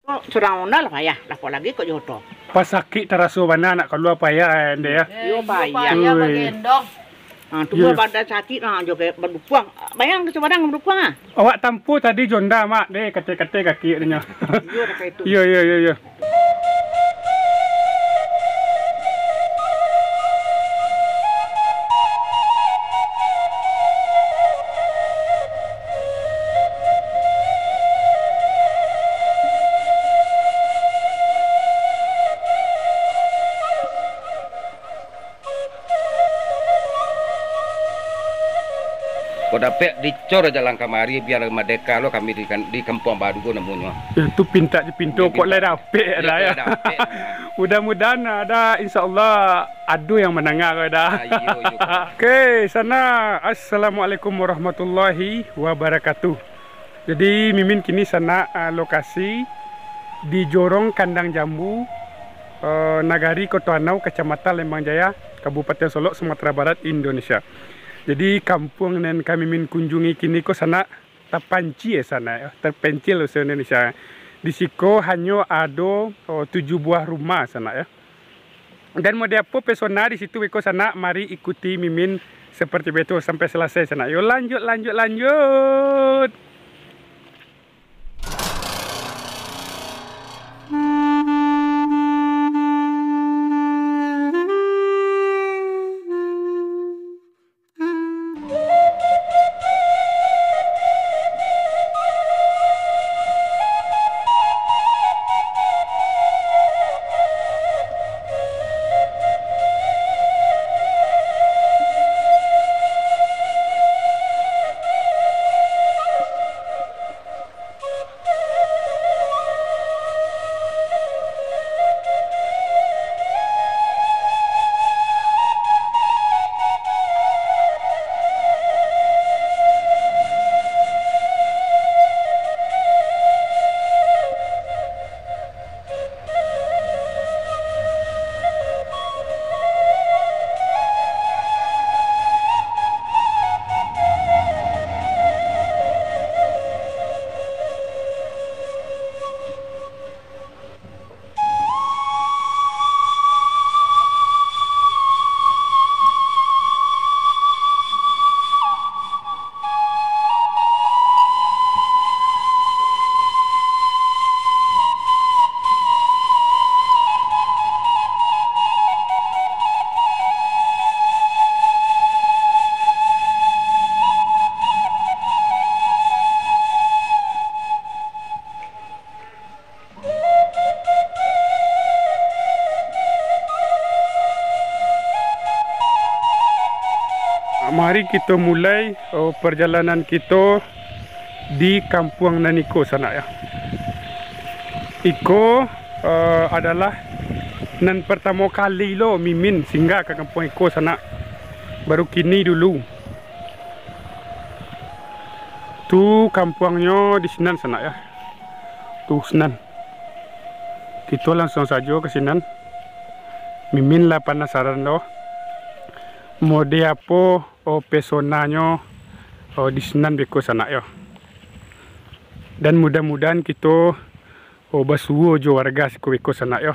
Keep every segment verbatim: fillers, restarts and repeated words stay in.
Kok surang onda lah payah, lah kok lagi kok jo oto. Pas sakik taraso bana nak kalua payah, Ande, ya. Eh, iyo, payah. Payah Ui. Bagendong. Ha, tu Iyo. Badan sakik, ha, jo kaya badukuang. Bayang ka badan badukuang, ah. Awak tampuah tadi jo onda, Mak, deh, kate-kate kaki katanya. Iyo, dah kaya itu. Iyo, iyo, iyo, iyo. Kok dapek dicor jalan kamari, biar madeka lo kami di kan-, di Kampuang Baru ko namonyo. Yo, tu pintak jo pinto, Yo, kok pintak. Lai dapek Yo, lah, kok yo. Lai dapek. Mudah-mudahan ada, insya Allah ado yang mandanga ko dah. Ah, iyo, iyo. Oke, sanak. Assalamualaikum warahmatullahi wabarakatuh. Jadi, Mimin kini sanak, ah, lokasi di Jorong Kandang Jambu, eh, Nagari Koto Anau, Kacamatan Lembang Jaya, Kabupaten Solok, Sumatera Barat, Indonesia. Jadi, kampuang nan ka Mimin kunjungi kini ko sanak, tapanci, eh, sanak, eh, terpencil bahasa Indonesia. Di siko hanyo ado, oh, tujuah buah rumah sanak, ya. Dan mode apo pesona di situ beko sanak, mari ikuti Mimin seperti biaso sampai selesai sanak. Yo, lanjut, lanjut, lanjut. Mari kito mulai, oh, parjalanan kito di kampuang nan iko sanak, ya. Iko, eh, adalah nan partamo kali lo Mimin singgah ka kampuang iko sanak. Baru kini dulu. Tu kampuangnyo di sinan sanak, ya. Tu sinan. Kito langsuang sajo ka sinan. Mimin lah panasaran doh. Mode apo, oh, pesonanyo, oh, di sinan beko sanak yo. Dan mudah-mudahan kito, oh, basuo jo warga siko beko sanak yo.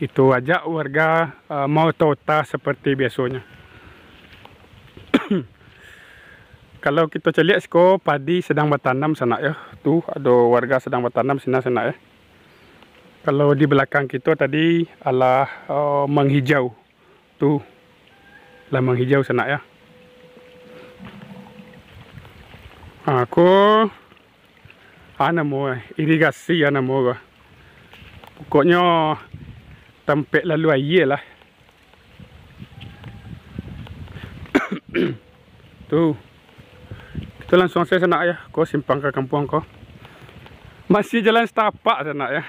Kito ajak warga, ah, maota-ota seperti biasonyo. Kalau kito caliak siko, padi sadang batanam sanak yo. Tu, ado warga sadang batanam sinan sanak yo. Kalau di balakang kito tadi alah, eh, manghijau. Tu, lah manghijau sanak yo. Ha, ko, ha, namo, irigasi ha namo ko. Pokoknyo, tampek lalu aia lah. Tu. Kito langsuang sajo sanak yo, ko simpang ka kampuang ko. Masih jalan satapak sanak yo.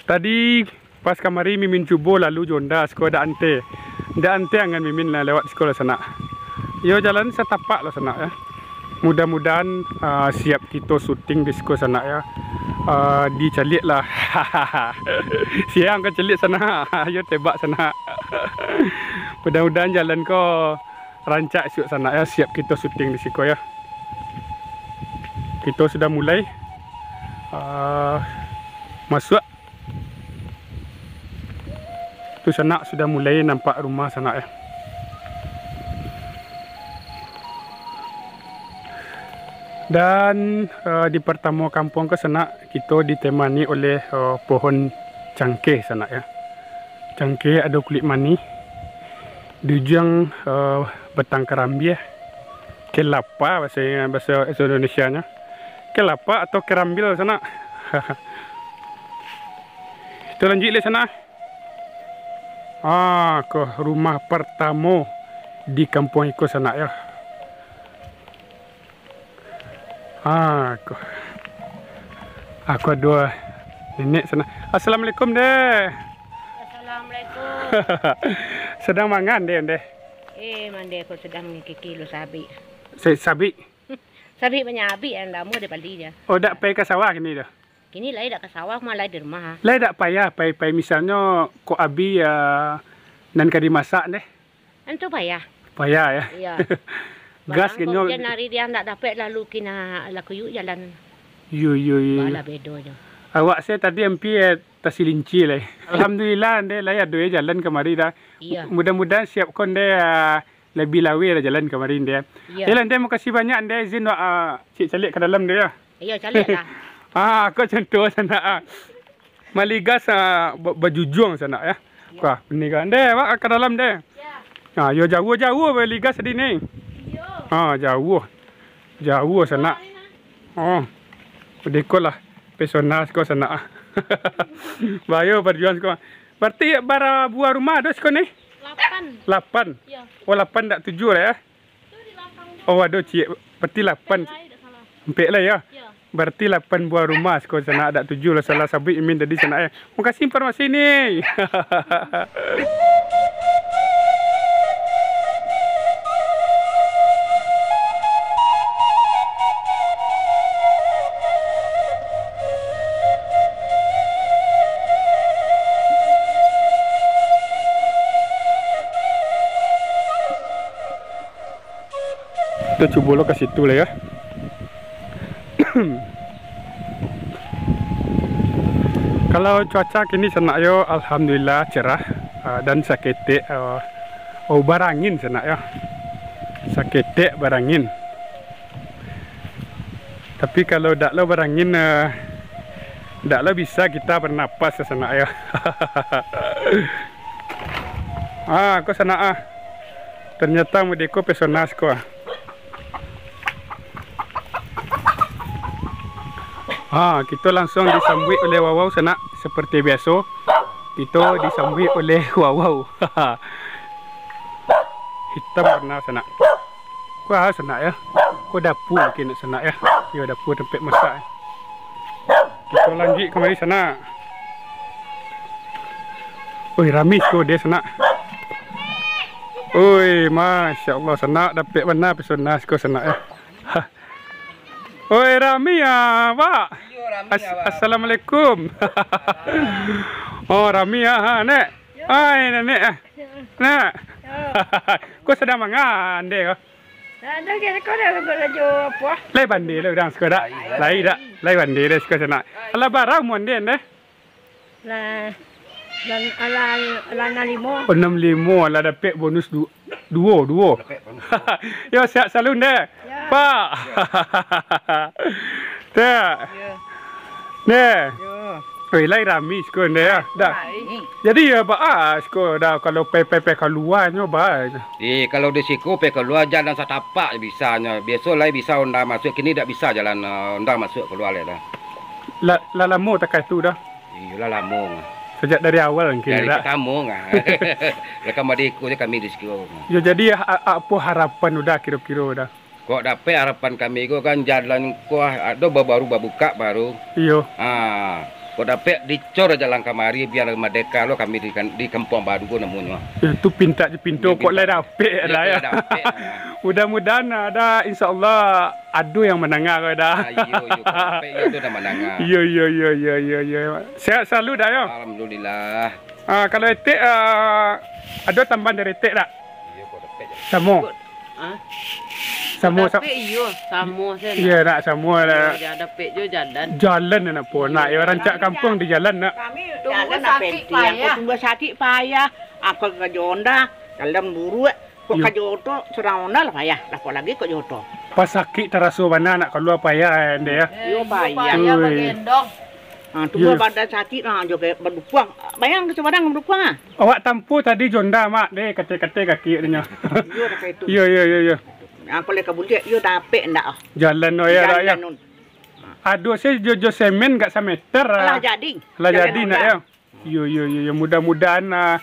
Tadi pas kamari Mimin cubo lalu jo onda siko dak ante. Dak ante angan Mimin lah lewat siko lah sanak. Yo, jalan satapak lah sanak yo. Mudah-mudahan, ah, siap kito syuting di siko sanak yo. Ah, dicaliak lah. Sia nan ka caliak sanak. Yo tebak sanak. Mudah-mudahan jalan ko rancak isuak sanak yo, siap kito syuting di siko yo. Kito sudah mulai. Ah, Masuak. Tu sanak sudah mulai nampak rumah sanak, ya. Dan, eh, di partamo kampuang ko sanak, kito ditemani oleh, eh, pohon cangkeh sanak, ya. Cangkeh ado kulik manih. Di ujuang, eh, batang karambia. Kelapa bahaso, bahaso Indonesianyo. Kelapa atau kerambil sanak. Kito lanjuik lai sanak. Ah, ko rumah partamo di kampuang iko sanak, ya. Ah, ko. Aku ado nenek sanak. Assalamualaikum, Deh. Assalamualaikum. Sadang mangan, Deh, Deh? Eh, mandeh ko sadang mangikiki lo sabik. Sa-, sabik? Sabik banyak abik, yang lamo deh bali je. Oh, dak pai ka sawah kini tu? Kini lai dak ka sawah, mah lai di rumah. Lai dak payah pai, pai misalnyo kok abih, ah, nan ka dimasak deh? Antu payah. Payah, ya? Iyo. Gas. Barang kok genyo. Ujan hari dia ndak dapek, lalu kina lakuyuk jalan. Iyo, iyo, iyo. Balah bedo jo. Awak se tadi ampia, eh, tasilinci lai. Alhamdulillah, ndeh, lai ado, eh, jalan kamari dah. Iyo. Mudah-mudahan siap ko ndeh, ah, labiah laweh lah jalan kamari, ndeh. Iyo. Yolah, ndeh, makasih banyak, ndeh, izin wak, ah, cik caliak ka dalam, ndeh, ya. Iyo, caliak lah. Ah, ko contoh sanak, ah. Maligas, ah, ba-, bajujuang sanak, ya. Iyo. Wah, ini kan. Ndeh, wak ka dalam, ndeh. Ya. Ah, yo jauah-jauah maligas tadi ni. Iyo. Ah, jauah. Jauah sanak. Oh. Dikolah. Pesona siko sanak, ah. Bayo bajuang siko. Berarti bara buah rumah ado siko ni? Lapan. Lapan? Iyo. Oh, lapan dak tujuah lah, ya? Tu di lapang tu. Oh, ado ciek. Berarti lapan. Ampek lah, dak salah. Ampek lah, ya? Iyo. Berarti lapan buah rumah siko sanak, dak tujuah lah, salah sabuik Imin tadi sanak, ya. Makasih informasi ni. Kito cubo lo ka situ lah, ya. Kalau cuaca kini sanak yo, alhamdulillah cerah, ah, dan saketek, ah, oh, barangin sanak yo. Saketek barangin. Tapi kalau dak lo barangin, eh, dak lo bisa kita bernapas sanak yo. Ah, ko sanak ah. Ternyata mode ko pesona siko ah. Ha, kito langsuang disambuik oleh wawau sanak, seperti biaso. Kito disambuik oleh wawau. Hitam warna sanak. Kuah sanak yo. Ko dapua mungkin nak sanak yo. Yo, dapua tampek masak. Kito lanjuik kamari sanak. Oi, rami siko deh sanak. Oi, masya Allah sanak, dapek bana pesona siko sanak yo. Oi, rami ah, Pak. Iyo, rami, As-, Abang. Assalamualaikum. Oh, rami ah, ha, Nek. Yo. Hai, Nenek ah. Yo. Nak. Yo. Ko sadang mangan deh ko? Ado ke ko dah buka laju apo? Lai bande lah urang siko dak? Lai, lai. Lai dak? Lai bande deh siko sanak. Alah, bara umua ndeh, ndeh? Lah, lah, lah, lah anam limo. Anam limo, lah dapek bonus du-, duo, duo. Dapek bonus duo. Yo, sehat salalu, ndeh. Ya. Pak. Yo. Tak. Yo. Ndeh. Yo. Oi, lai rami siko, ndeh, ya. Dah. Rami. Jadi, ya, Pak, ah, siko dah kalau pai, pai, pai kalua nyo, Pak. Eh, kalau di siko pai kalua jalan satapak bisanyo. Biaso lai bisa onda masuak, kini dak bisa jalan, eh, onda masuak kalua lai dah. Lah, lah lamo takai tu dah? Iyolah, lamo. Sajak dari awal mungkin. Dari dak? Pertamo ngah. Lah kamari ko je kami di siko. Yo, jadi, a-, a-, apo harapan udah kiro-kiro dah? Kok dapek harapan kami ko kan jalan ko ado ba-, baru babukak baru. Iyo. Ha. Kok dapek dicor jalan kamari biar merdeka lo kami di kan-, di kampuang baru ko namonyo. Yo, tu pintak je pinto kok lai dapek lah yo. Dapek. Mudah-mudahan ada, insya Allah. Ado yang mandanga ko dah. Ah, iyo, iyo, sampai iyo tu dah mandanga. Iyo, iyo, iyo, iyo, iyo, iyo. Sehat salalu dah yo. Alhamdulillah. Ah, kalau etek, ah, ado tambahan dari etek dak? Iyo, kok dapek je. Samo. Ah? Samo sa- Dapek iyo, samo sajo. Iyo, nak samo lah. Iyo, jan dapek jo jalan. Jalan nak apo? Nak, iyo, rancak kampuang di jalan nak. Kami jalan nak penting, payah. Tumbuah sakik payah. Ako ka Jonda, dalam buruak. Kok ka Joto, surang Jonda lah payah. Lah, kok lagi kok Joto. Pas sakik taraso bana nak kalua payah, Ande, ya. Iyo, payah. Payah bagendong. Ha, tumbuah badan sakik, ha, jo badukuang. Bayang ka Subarang badukuang, ah. Awak tampuah tadi Jonda, Mak, deh, kate-kate kaki nyo. Iyo, pakai itu. Iyo, iyo, iyo, iyo. Apo lai ka buliak, iyo dapek ndak, ah. Jalan, oh, ya, dak, ya. Ado se jo, jo semen gak sameter, ah. Lah jadi. Lah jadi, nak, ya. Iyo, iyo, iyo, iyo. Mudah-mudahan, ah,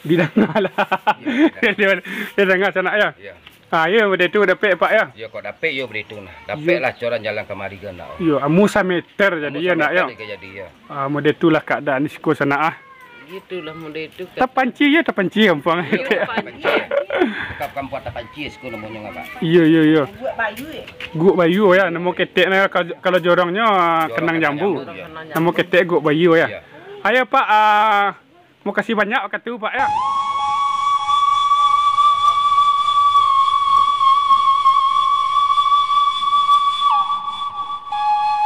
didanga lah. Iyo, didanga. Didanga sanak, ya. Iyo. Ah, iyo, bade tu dapek, Pak, ya. Iyo, kok dapek, iyo, bade tu nah. Dapek lah, coran jalan kamari ko, nak. Iyo, amu sameter jadi, ya, nak, ya. Amu sameter jadi, ya. Ah, mode tu lah keadaan di siko sanak, ah. Gitulah mode tu, Kak. Tapanci, ya, tapanci kampuang. Iyo, tapanci. Dekat kampuang tapanci, siko namonyo, Pak. Iyo, iyo, iyo. Guok Bayu, ya, namo ketek nah, ka-, kalau jorongnyo, ah, Jorong Kenang Jambu. Kenang Jambu, ya. Namo ketek Guok Bayu, ya. Iyo. Ayo, Pak, ah, makasih banyak wakatu, Pak, ya.